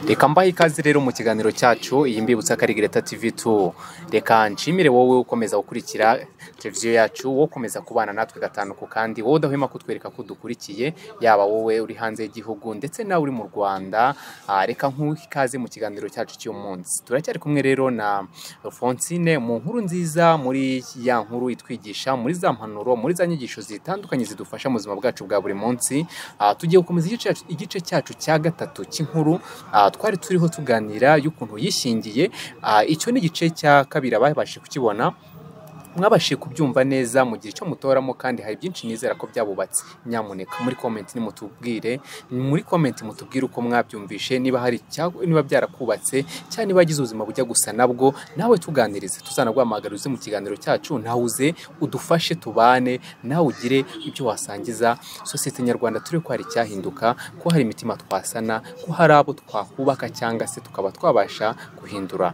Reka mbahe ikaze rero mu kiganiro cyacu, iyi mbibutsa ko ari Greta TV 2. Reka nshimire wowe ukomeza gukurikira televiziyo yacu, wowe ukomeza kubana natwe gatanu ku kandi, wowe udahwema kutwereka ko udukurikiye, yaba wowe uri hanze y'igihugu ndetse nawe uri mu Rwanda. Reka nkuhe ikaze mu kiganiro cyacu cy'uyu munsi. Turacyari kumwe rero na Alphonsine mu nkuru nziza, muri ya nkuru itwigisha, muri za mpanuro, muri za nyigisho zitandukanye zidufasha mu buzima bwacu bwa buri munsi. Tugiye gukomeza igice cyacu cya gatatu cy'inkuru twari turiho tuganira y'ukuntu yishingiye. Icyo ni igice cya kabiri, ababashije kukibona mwabashije kubyumva neza, mugira icyo mutoramo, kandi hari byinshi nizera ko byabubatse. Nyamuneka muri comment nimutubwire, muri comment mutubwire uko mwabyumvishe, niba hari niba byarakubatse, cyangwa niba wagize ubuzima bujya gusa nabwo, nawe tuganirize, tuzanaguhamagara uze mu kiganiro cyacu, nawe uze udufashe tubane, nawe ugire ibyo wasangiza sosiyete nyarwanda, turebe ko hari icyahinduka, ko hari imitima twasana, ko hari abo twakubaka cyangwa se tukaba twabasha guhindura.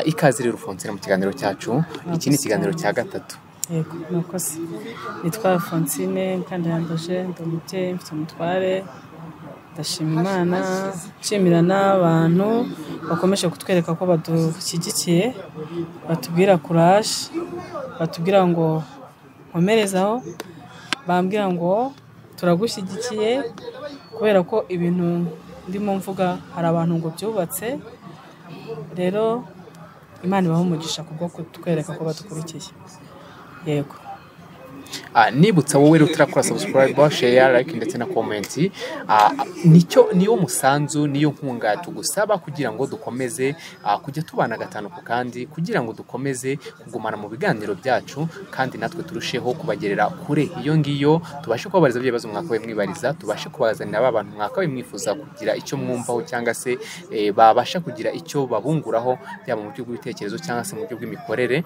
Ikaze rero Alphonsine mu kiganiro cyacu, iki ni ikiganiro cya gatatu. Yego, murakoze. Nitwa Alphonsine Mukandayambaje, ndi umubyeyi, mfite umutware. Ndashima Imana, nshimira n'abantu bakomeje kutwereka ko badushyigikiye, batubwira courage, batubwira ngo nkomerezaho, bambwira ngo turagushyigikiye, kubera ko ibintu ndimo mvuga hari abantu ngo byubatse. Rero Imana ibahe umugisha kubwo kutwereka ko badukurikiye. Yego. Nibutsa wowe rero utarakora subscribe, share, like ndetse na comment, nicyo niyo musanzu, niyo nkunga tugusaba kugira ngo dukomeze kujya tubana gatanu ku kandi, kugira ngo dukomeze kugumana mu biganiro byacu, kandi natwe turusheho kubagerera kure iyo ngiyo, tubashe kubabariza ibyo bibazo mwakabaye mwibariza, tubashe kubazanira ba bantu mwakabaye mwifuza kugira icyo mwumvaho, cyangwa se babasha kugira icyo babunguraho, yaba mu buryo bw'ibitekerezo cyangwa se mu buryo bw'imikorere.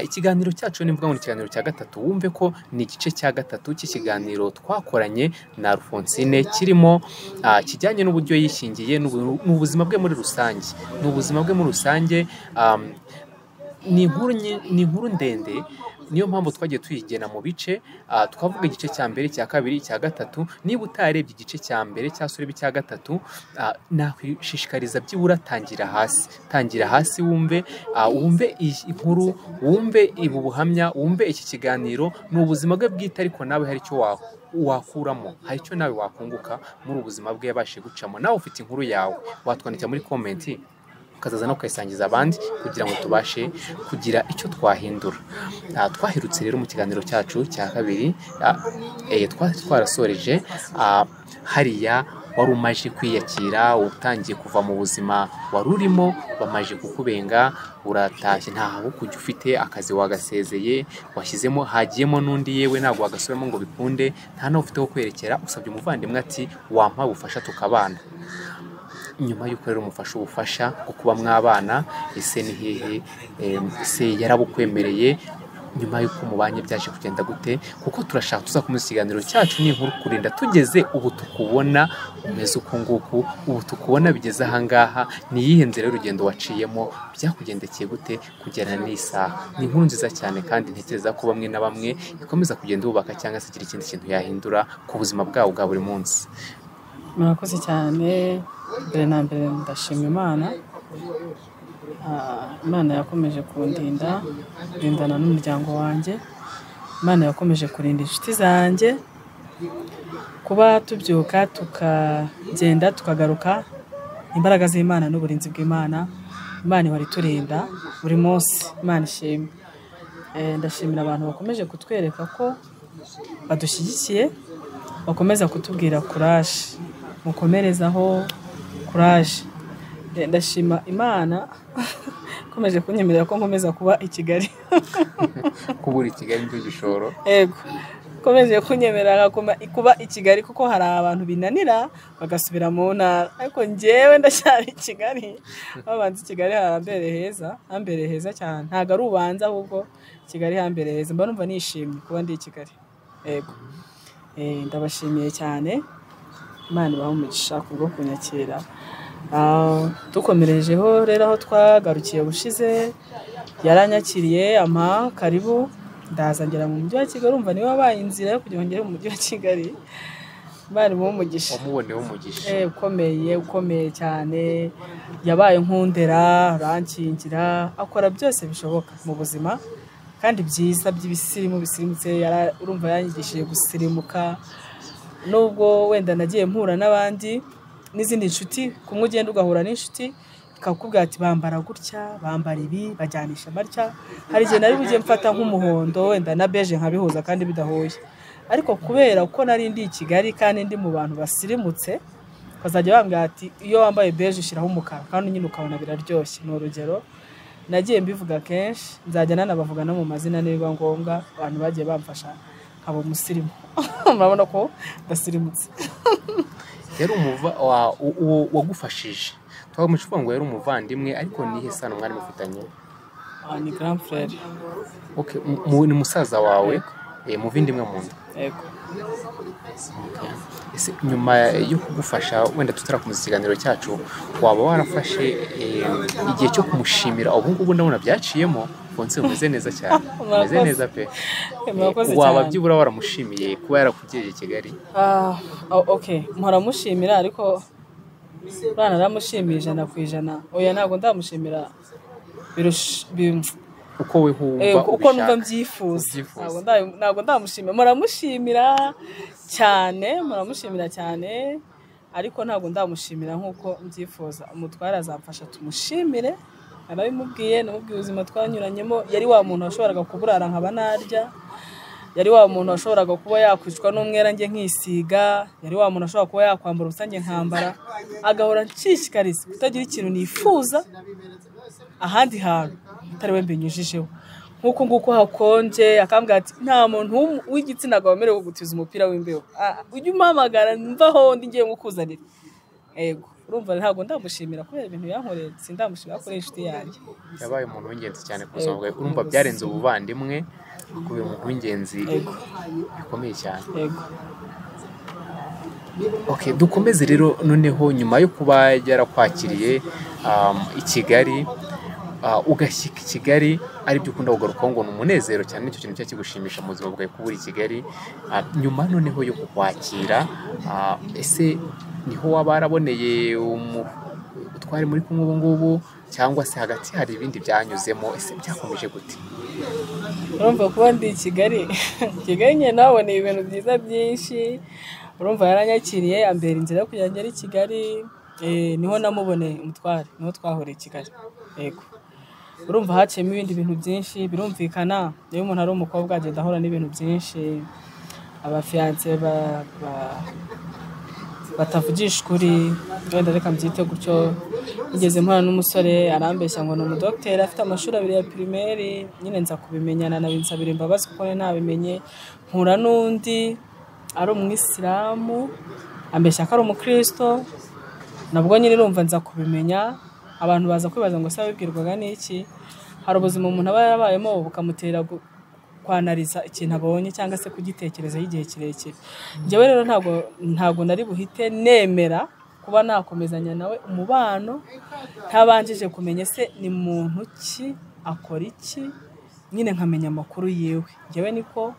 Ikiganiro cyacu nimvuga ngo ni ikiganiro cya gatatu, wumve ko ni igice cya gatatu cy'ikiganiro twakoranye na Alphonsine, kirimo kijyanye n'uburyo yishingiye n'ubuzima bwe muri rusange. Ni ubuzima bwe muri rusange, ni inkuru ndende, niyo mpamvu twagiye tuyigena mu bice, twavuga igice cya mbere, icya kabiri, icya gatatu. Niba utarebye igice cya mbere cyangwa se urebe icya gatatu, nakwishishikariza byibura tangira hasi, tangira hasi wumve, wumve iyi inkuru, wumve ibu buhamya, wumve iki kiganiro. Ni ubuzima bwe bwite, ariko nawe hari icyo wakuramo, hari icyo nawe wakunguka muri ubu buzima bwe yabashije gucamo. Nawe ufite inkuru yawe, watwandikira muri comment, ukazaza no ukayisangiza abandi kugira ngo tubashe kugira icyo twahindura. Twaherutse rero mu kiganiro cyacu cya kabiri, twari twarasoreje hariya wari umaje kwiyakira, utangiye kuva mu buzima wari urimo, bamaje kukubenga, uratashye, nta aho kujya ufite, akazi wagasezeye, washyizemo hagiyemo n'undi, yewe ntabwo wagasubiramo ngo bikunde, nta n'aho ufite ho kwerekera, usabye umuvandimwe ati wampa ubufasha tukabana. Nyuma y'uko rero umufasha ubufasha bwo kuba mwabana, ese ni hehe, ese yarabukwemereye? Nyuma y'uko mubanye byaje kugenda gute? Kuko turashaka tuzakomeza ikiganiro cyacu n'inkuru kurinda tugeze ubu tukubona umeze uku nguku, ubu tukubona bigeze aha ngaha, ni iyihe nzira y'urugendo waciyemo, byakugendekeye gute kugera n'isaha? Ni inkuru nziza cyane, kandi ntekereza ko bamwe na bamwe ikomeza kugenda bubaka cyangwa se igira ikindi kintu yahindura ku buzima bwabo bwa buri munsi. Murakoze cyane. Mbere na mbere ndashima Imana. Imana yakomeje kundinda, ndindana n'umuryango wanjye. Imana yakomeje kurinda inshuti zanjye, kuba tubyuka tukagenda tukagaruka, imbaraga z'Imana n'uburinzi bw'Imana. Imana ihora iturinda buri munsi, Imana ishimwe. Ndashimira abantu bakomeje kutwereka ko badushyigikiye, bakomeza kutubwira courage, mukomerezaho, courage. Ndashima Imana ikomeje kunyemerera ko nkomeza kuba i Kigali. Kubura i Kigali nicyo gishoro. Yego, ikomeje kunyemerera kuba i Kigali, kuko hari abantu binanira bagasubira mu ntara, ariko njyewe ndacyari i Kigali. Babanza i Kigali hambere heza, hambere heza cyane, ntabwo ari ubanza, ahubwo Kigali hambere heza. Mba numva nishimye kuba ndi i Kigali. Yego. Ndabashimiye cyane, Imana ibahe umugisha kubwo kunyakira. Dukomerejeho rero aho twagarukiye ubushize, yaranyakiriye ampa karibu, ndaza ngera mu mujyi wa Kigali. Urumva niwe wabaye inzira yo kugira ngo ngere mu mujyi wa Kigali. Imana imuhe umugisha. Wamuboneyeho umugisha. Ukomeye, ukomeye cyane. Yabaye nkundera, arankingira, akora byose bishoboka mu buzima kandi byiza by'ibisirimu bisirimutse. Urumva yanyigishije gusirimuka, nubwo wenda nagiye mpura n'abandi n'izindi nshuti, kumwe ugenda ugahura n'inshuti ikakubwira ati bambara gutya, bambara ibi, bajyanisha batya. Hari igihe nari bujye mfata nk'umuhondo wenda na beje nkabihuza kandi bidahuye, ariko kubera ko nari ndi i Kigali kandi ndi mu bantu basirimutse, bakazajya bambwira ati iyo wambaye beje ushyiraho umukara kandi nyine ukabona biraryoshye. Ni urugero nagiye mbivuga kenshi, nzajya nanabavuga no mu mazina nibiba ngombwa, abantu bagiye bamfasha nkaba umusirimu. Murabona ko ndasirimutse. Yari uwo wagufashije, twakomeje kuvuga ngo yari umuvandimwe, ariko nihe sano mwari mufitanye? Ni grand frère. Okay, ni musaza wawe, muvindimwe mu nda. Yego. Okay. Ese nyuma yo kugufasha, wenda tutarakomeza ikiganiro cyacu, waba warafashe igihe cyo kumushimira? Ubu ngubu ndabona byaciyemo, Fonse umeze neza cyane, umeze Murakoze. neza pe. Murakoze Waba cyane. byibura waramushimiye kuba yarakugejeje i Kigali? Okay, mpora mushimira, ariko bana naramushimiye 100%. Oya, ntabwo ndamushimira Uko we wumva uko numva ubishaka. mbyifuza. Ubyifuza. Ntabwo ndamushimira, muramushimira cyane, muramushimira cyane, ariko ntabwo ndamushimira nk'uko mbyifuza. Umutware azamfasha tumushimire. Narabimubwiye, namubwiye ubuzima twanyuranyemo. Yari wa muntu washoboraga kuburara nkaba narya, yari wa muntu washoboraga kuba yakwicwa n'umwera njye nkisiga, yari wa muntu ashobora kuba yakwambara ubusa njye nkambara, agahora nshishikariza kutagira ikintu nifuza ahandi hantu atari we mbinyujijeho. Nk'uko nguko hakonje akambwira ati nta muntu w'igitsina gabo wemerewe kugutiza umupira w'imbeho, ujye umpamagara mvaho ndi ngiye ngukuzanira. Yego, urumva ntabwo ndamushimira kubera ibintu yankoreye, sindamushimira kubera inshuti yanjye. Yabaye umuntu w'ingenzi cyane ku buzima bwawe, urumva byarenze ubuvandimwe, kuba umuntu w'ingenzi bikomeye cyane. Yego. Okay, dukomeze rero noneho. Nyuma yo kuba yarakwakiriye i Kigali, ugashyika i Kigali, aribyo ukunda kugarukaho ngo ni umunezero cyane, nicyo kintu cya kigushimisha mu buzima bwawe kuba uri i Kigali. Nyuma noneho yo kukwakira, ese niho waba waraboneye utwari muri kumwe ubu ngubu, cyangwa se hagati hari ibindi byanyuzemo? Ese byakomeje gute? Urumva kuba ndi i Kigali, Kigali nyine nahaboneye ibintu byiza byinshi. Urumva yaranyakiriye, ambera inzira yo kugira ngo ngere i Kigali. Niho namuboneye umutware, niho twahuriye i Kigali. Yego, urumva haciyemo ibindi bintu byinshi, birumvikana iyo umuntu ari umukobwa agenda ahura n'ibintu byinshi, abafiyanse batavugisha ukuri, wenda reka mbyite gutyo. Nigeze mpura n'umusore arambeshya ngo ni umudogiteri, afite amashuri 2 ya pirimeri, nyine nza kubimenyana nabinsabira imbabazi kuko nari nabimenye. Mpura n'undi ari umwisilamu ambeshya ko ari umukristo, nabwo nyine urumva nza kubimenya. Abantu baza kwibaza ngo se wabibwirwaga n'iki? Hari ubuzima umuntu aba yarabayemo bukamutera kwanariza ikintu abonye cyangwa se kugitekerezaho igihe kirekire. Njyewe rero ntabwo nari buhite nemera kuba nakomezanya nawe umubano ntabanjije kumenya se ni muntu ki, akora iki, nyine nkamenya amakuru yiwe. Njyewe niko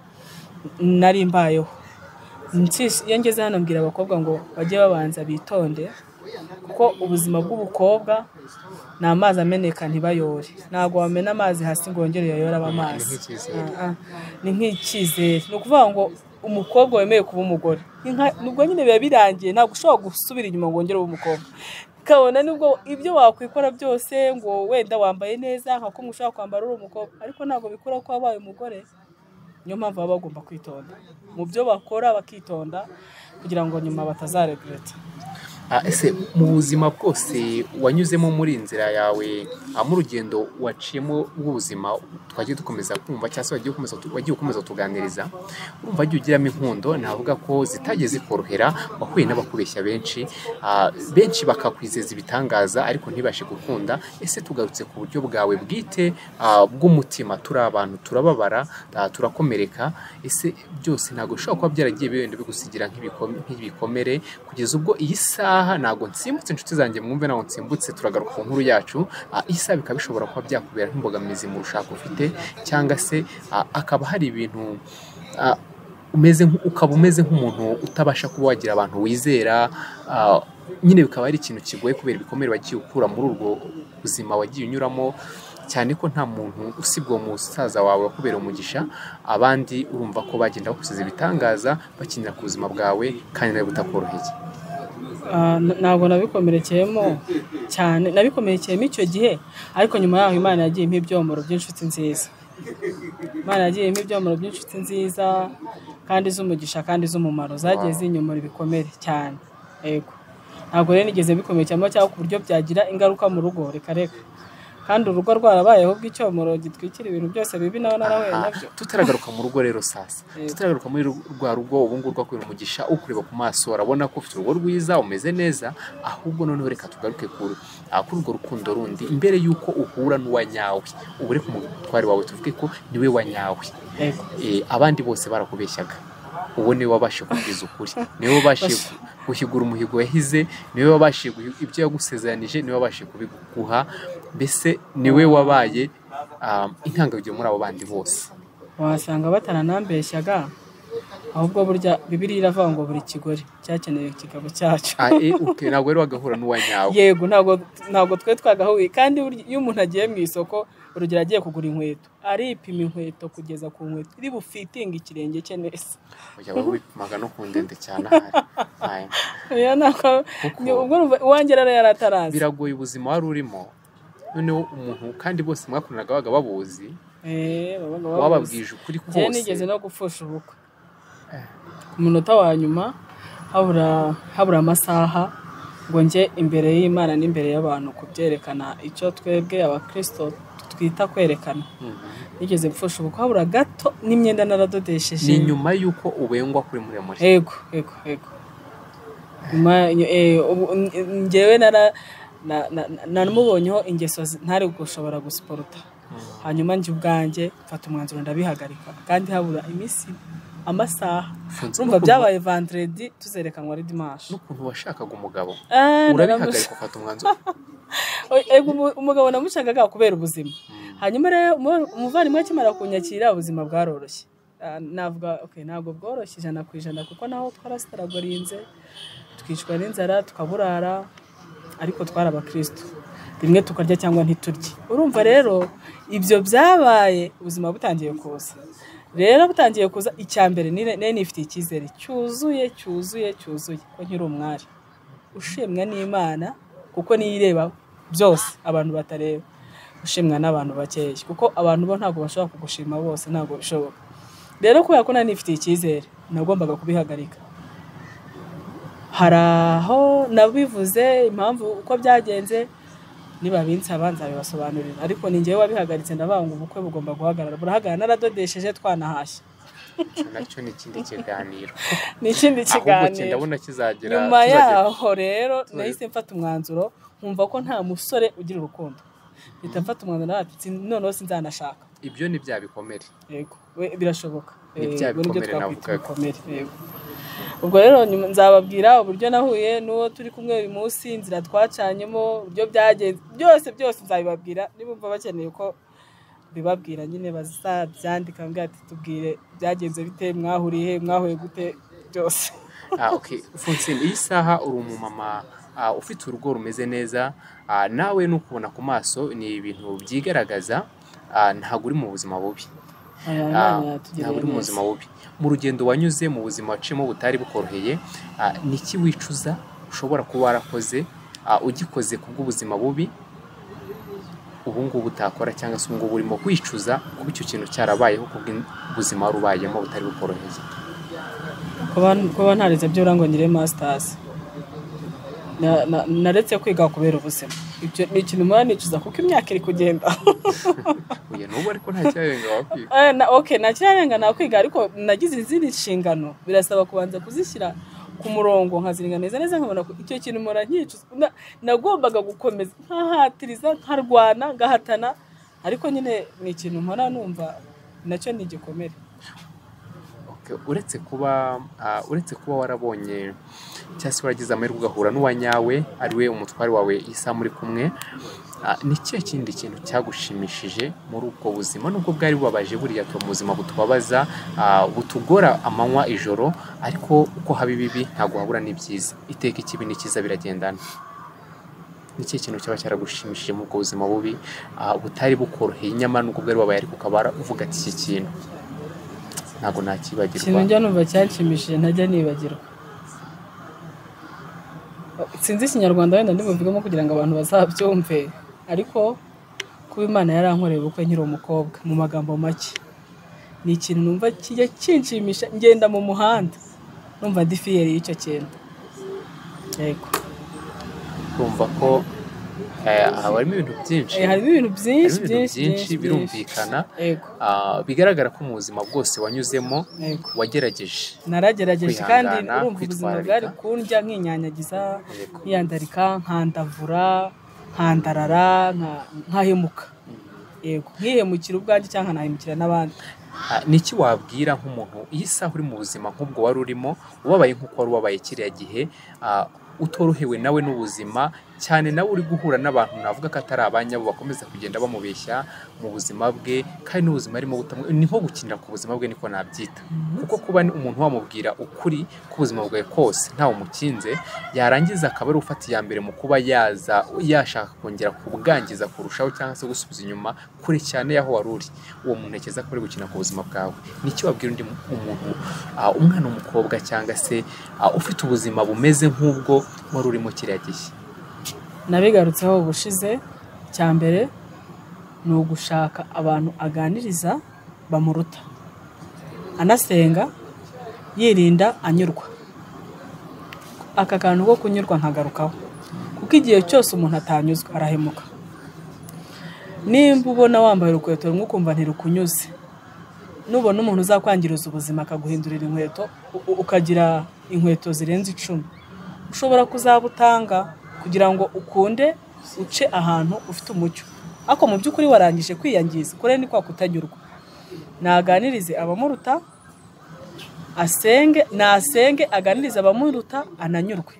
nari mbayeho. Iyo ngeze hano mbwira abakobwa ngo bajye babanza bitonde, kuko ubuzima bw'ubukobwa ni amazi ameneka ntibayore. Ntabwo wamena amazi hasi ngo wongere uyayore aba amazi. Ni nk'icyizere. Ni nk'icyizere. Ni ukuvuga ngo umukobwa wemeye kuba umugore, nubwo nyine biba birangiye, ntabwo ushobora gusubira inyuma ngo wongere ube umukobwa. Kabona nubwo ibyo wakwikora byose ngo wenda wambaye neza nka kumwe ushobora kwambara uri umukobwa, ariko ntabwo bikura ko wabaye umugore. Niyo mpamvu baba bagomba kwitonda mu byo bakora, bakitonda kugira ngo nyuma batazaregreta. Ese mu buzima bwose wanyuzemo muri iyi nzira yawe, mu rugendo waciyemo rw'ubuzima twagiye dukomeza kumva, cyangwa se wagiye ukomeza kutuganiriza, urumva wagiye ugiramo inkundo, navuga ko zitagiye zikorohera, wahuye n'abakubeshya benshi, benshi bakakwizeza ibitangaza ariko ntibashe gukunda. Ese tugarutse ku buryo bwawe bwite, bw'umutima, turi abantu turababara, turakomereka, ese byose ntabwo bishobora kuba byaragiye wenda bigusigira nk'ibikomere kugeza ubwo iyi saha? Ntabwo nsimbutse, inshuti zanjye mwumve, ntabwo nsimbutse, turagaruka ku nkuru yacu. Iyi saha bikaba bishobora kuba byakubera nk'imbogamizi mu rushako ufite, cyangwa se akaba hari ibintu Ukaba umeze nk'umuntu utabasha kuba wagira abantu wizera, nyine bikaba ari ikintu kigoye kubera ibikomere wagiye ukura muri ubwo buzima wagiye unyuramo, cyane ko nta muntu usibwa uwo musaza wawe wakubera umugisha, abandi urumva ko bagenda bakusiza ibitangaza bakinira ku buzima bwawe kandi nawe butakoroheye. Ntabwo nabikomerekeyemo cyane, nabikomerekeyemo icyo gihe, ariko nyuma yaho Imana yagiye impa ibyomoro by'inshuti nziza. Imana yagiye impa ibyomoro by'inshuti nziza kandi z'umugisha kandi z'umumaro, zagiye zinyomora ibikomere cyane. Yego, ntabwo rero nigeze bikomerekeyemo cyangwa ku buryo byagira ingaruka mu rugo, reka reka. Kandi urugo rwarabayeho bw'icyomoro gitwikira ibintu byose bibi, nawe narahuye nabyo. Tutaragaruka mu rugo rero sasa, tutaragaruka muri rwa rugo ubu ngubu rwakorera umugisha, ukureba ku maso arabona ko ufite urugo rwiza, umeze neza. Ahubwo noneho reka tugaruke kuri urwo rukundo rundi mbere y'uko uhura n'uwa nyawe. Ubu reka umutware wawe tuvuge ko niwe wa nyawe. Abandi bose barakubeshyaga, uwo niwe wabashije kubwiza ukuri, niwe wabashije guhigura umuhigo yahize, niwe wabashije ibyo yagusezeranije, niwe wabashije kubiguha, mbese niwe wabaye intangarugero muri abo bandi bose. Wasanga bataranambeshyaga, ahubwo burya Bibiliya iravuga ngo buri kigore cyakeneye ikigabo cyacyo. Ntabwo rero wagahura n'uwa nyawe. Yego, ntabwo twe twagahuye. Kandi iyo umuntu agiye mu isoko, urugero agiye kugura inkweto, aripima inkweto kugeza ku nkweto iri bufitinge ikirenge cye neza. Oya, wowe wipimaga no ku ndende cyane ahari. Oya, ntabwo ubwo uwanjye rero yari ataraza. Biragoye ubuzima wari urimo, noneho umuntu kandi bose mwakundanaga babaga babuzi, wababwije ukuri kose. Njye nigeze no gupfusha ubukwe ku munota wa nyuma, habura amasaha ngo njye imbere y'Imana n'imbere y'abantu kubyerekana icyo twebwe abakristo twita kwerekana. Nigeze gupfusha ubukwe habura gato n'imyenda naradodesheje. Ni nyuma y'uko ubengwa kuri muremure. Yego, yego, yego. Nyuma njyewe naramubonyeho ingeso ntari gushobora gusiporuta. Hanyuma njye ubwanjye mfata umwanzuro ndabihagarika, kandi habura iminsi amasaha. Urumva byabaye vendredi, tuzerekanwa ari dimanche. N'ukuntu washakaga umugabo urabihagarika ufata umwanzuro. Umugabo namushakaga kubera ubuzima. Hanyuma rero umuvandimwe akimara kunyakira ubuzima bwaroroshye. Navuga okay, ntabwo bworoshye 100% kuko naho twarasitaragorinze, twicwa n'inzara, tukaburara, ariko twari abakristo. Rimwe tukarya cyangwa ntiturye. Urumva rero ibyo byabaye ubuzima butangiye kuza. Rero butangiye kuza, icya mbere nari nifitiye icyizere cyuzuye cyuzuye cyuzuye ko nkiri umwari ushimwa n'Imana, kuko niyo ireba byose abantu batareba, ushimwa n'abantu bakeya, kuko abantu bo ntabwo bashobora kugushima bose, ntabwo bishoboka. Rero kubera ko nari nifitiye icyizere nagombaga kubihagarika. Hari aho nabivuze impamvu uko byagenze, niba binsaba nzabibasobanurira, ariko ni njyewe wabihagaritse, ndavuga ngo ubukwe bugomba guhagarara. Burahagarara naradodesheje, twanahashye. Icyo nacyo ni ikindi kiganiro. Ni ikindi kiganiro. Ndabona kizagera. Nyuma yaho rero nahise mfata umwanzuro, nkumva ko nta musore ugira urukundo. Mpita mfata umwanzuro ati noneho sinzanashaka. Ibyo ni bya bikomere. Yego, birashoboka. Ni bya bikomere navugaga. Yego. Ubwo rero nzababwira uburyo nahuye n'uwo turi kumwe uyu munsi, inzira twacanyemo, uburyo byagenze, byose byose nzabibabwira. Nibumva bakeneye ko bibabwira nyine bazabyandika, mbwira ati tubwire byagenze bite, mwahuriye he, mwahuye gute, byose. Okay, Francine, iyi saha uri umumama ufite urugo rumeze neza, nawe nukubona ku maso ni ibintu byigaragaza, ntabwo uri mu buzima bubi. Ntabwo uri mu buzima bubi. Mu rugendo wanyuze, mu buzima waciyemo butari bukoroheye, niki wicuza ushobora kuba warakoze ugikoze kubw'ubuzima bubi ubu ngubu utakora, cyangwa se ubu ngubu urimo kwicuza kuba icyo kintu cyarabayeho kubw'ubuzima wari ubayemo butari bukoroheye? Kuba ntaretse byura ngo ngire masters, naretse kwiga kubera ubuzima. Ibyo ni ikintu mpora nicuza kuko imyaka iri kugenda. Oya, n'ubu ariko nta cyarenga wakwiga. Okay, nta cyarenga nakwiga, ariko nagize izindi nshingano, birasaba kubanza kuzishyira ku murongo nkaziringaniza neza, nkabona ko icyo kintu mpora nkicuza. Nagombaga gukomeza nkahatiriza, nkarwana, ngahatana, ariko nyine ni ikintu mpora numva nacyo ni igikomere. Uretse kuba warabonye cyangwa se waragize amahirwe ugahura n'uwanyawe ari we umutware wawe isa muri kumwe, ni ikihe kindi kintu cyagushimishije muri ubwo buzima nubwo bwari bubabaje? Buriya tuba mu buzima butubabaza, butugora amanywa ijoro, ariko uko haba ibibi ntabwo habura n'ibyiza. Iteka ikibi n'ikiza biragendana. Ni ikihe kintu cyaba cyaragushimishije muri ubwo buzima bubi, butari bukoroheye, nyamara nubwo bwari bubabaye ariko ukaba uvuga ati iki kintu ntabwo nakibagirwa? Ikintu njya numva cyanshimishije ntajya nibagirwa, sinzi ikinyarwanda wenda ndibuvugemo kugira ngo abantu bazabyumve, ariko kuba Imana yarankoreye ubukwe nkiri umukobwa, mu magambo make, ni ikintu numva kijya kinshimisha. Ngenda mu muhanda numva ndi fiyeri y'icyo kintu. Yego. Urumva ko harimo ibintu byinshi. Harimo ibintu byinshi birumvikana. Bigaragara ko mu buzima bwose wanyuzemo wagerageje. Naragerageje kandi urumva ubuzima bwari kundya nkinyanyagiza, nkiyandarika, nkandavura, nkandarara, nkahemuka. Yego, nkihemukira ubwanjye cyangwa nkanahemukira n'abandi. Ni iki wabwira nk'umuntu iyi saha uri mu buzima nk'ubwo wari urimo, ubabaye nk'uko wari ubabaye kiriya gihe, utorohewe nawe n'ubuzima cyane, nawe uri guhura n'abantu navuga ko atari abanyabo bakomeza kugenda bamubeshya mu buzima bwe, kandi n'ubuzima arimo ni nko gukinira ku buzima bwe, niko nabyita. Kuko kuba umuntu wamubwira ukuri k'ubuzima bwawe kose ntawe umukinze, yarangiza akaba ari ufata iya mbere mu kuba yaza yashaka kongera kubwangiza kurushaho cyangwa se gusubiza inyuma kure cyane y'aho wari uri, uwo muntu ntekereza ko ari gukina ku buzima bwawe. Ni iki wabwira undi umuntu, umwana w'umukobwa cyangwa se ufite ubuzima bumeze nk'ubwo wari urimo kiriya gihe? Nabigarutseho ubushize, cya mbere ni ugushaka abantu aganiriza bamuruta, anasenga, yirinda, anyurwa. Aka kantu ko kunyurwa nkagarukaho, kuko igihe cyose umuntu atanyuzwe arahemuka. Nimba ubona wambaye urukweto rumwe ukumva ntirukunyuze, nubona umuntu uzakwangiriza ubuzima akaguhindurira inkweto ukagira inkweto zirenze 10, ushobora kuzabutanga kugira ngo ukunde uce ahantu ufite umucyo, ariko mu by'ukuri warangije kwiyangiza. Kure ni kwa kutanyurwa. Naganirize abamuruta, asenge, nasenge aganirize abamuruta, ananyurwe.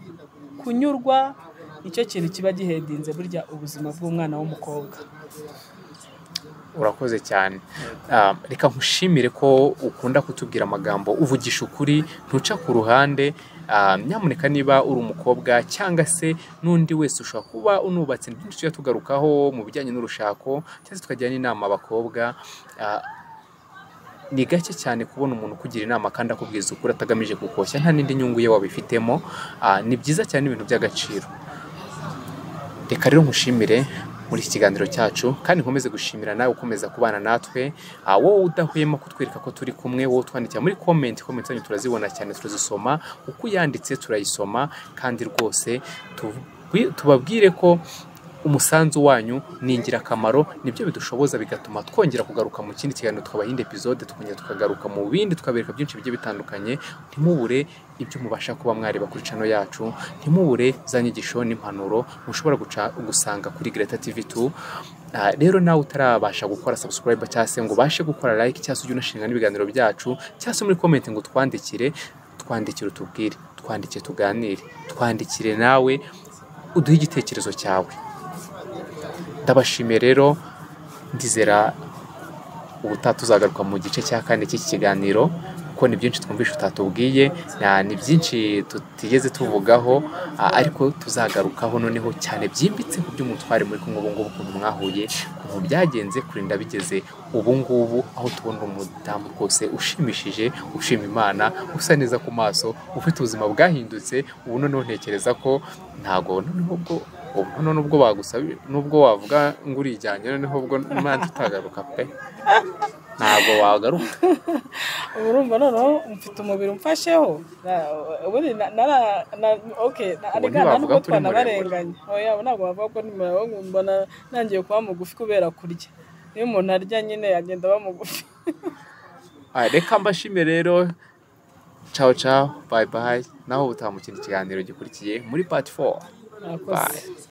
Kunyurwa nicyo kintu kiba gihendinze burya ubuzima bw'umwana w'umukobwa. Urakoze cyane. Reka nkushimire ko ukunda kutubwira amagambo, uvugisha ukuri, ntuca ku ruhande. Nyamuneka niba uri umukobwa cyangwa se n'undi wese ushobora kuba unubatse, byinshi tujya tugarukaho mu bijyanye n'urushako cyangwa se tukagira n'inama abakobwa. Ni gake cyane kubona umuntu ukugira inama kandi akubwiza ukuri atagamije kukoshya, nta n'indi nyungu ye wabifitemo. Ni byiza cyane, ibintu by'agaciro. Reka rero nkushimire muri iki kiganiro cyacu, kandi nkomeze gushimira nawe ukomeza kubana natwe, wowe udahwema kutwereka ko turi kumwe, wowe utwandikira muri comment zanyu turazibona cyane, turazisoma, uko uyanditse turayisoma, kandi rwose tubabwire ko umusanzu wanyu ni ingirakamaro, nibyo bidushoboza bigatuma twongera kugaruka mu kindi kiganiro, tukabaha indi episode, tukongera tukagaruka mu bindi, tukabereka byinshi bigiye bitandukanye. Ntimubure ibyo mubasha kuba mwareba kuri channel yacu, ntimubure za nyigisho n'impanuro mushobora gusanga kuri Greta TV 2. Rero nawe utarabasha gukora subscribe cyangwa se ngo ubashe gukora like cyangwa se ujye unashinga n'ibiganiro byacu, cyangwa se muri comment ngo twandikire, twandikire utubwire, twandikire tuganire, twandikire nawe uduhe igitekerezo cyawe. Ndabashimiye rero, ndizera ubutaha tuzagaruka mu gice cya kane cy'iki kiganiro, kuko ni byinshi twumvishe utatubwiye, ni byinshi tutigeze tuvugaho, ariko tuzagarukaho noneho cyane byimbitse ku by'umutware muri kumwe ubu ngubu, ukuntu mwahuye, ukuntu byagenze kurinda bigeze ubu ngubu, aho tubona umudamu rwose ushimishije, ushima Imana, usa neza ku maso, ufite ubuzima bwahindutse. Ubu noneho ntekereza ko ntago noneho ubwo nubwo bagusaba, nubwo wavuga ngo urijyanye, noneho ubwo Imana tutagaruka pe, ntabwo wagaruka. Urumva noneho mfite umubiri umfasheho ubundi okay, nubwo twanabarenganye. Oya, ntabwo bavuga ko mbona nangiye kuba mugufi kubera kurya. Iyo umuntu arya nyine agenda aba mugufi. Reka mbashime rero, ciao ciao, bye bye, naho ubutaha mu kindi kiganiro gikurikiye muri part 4. Bye.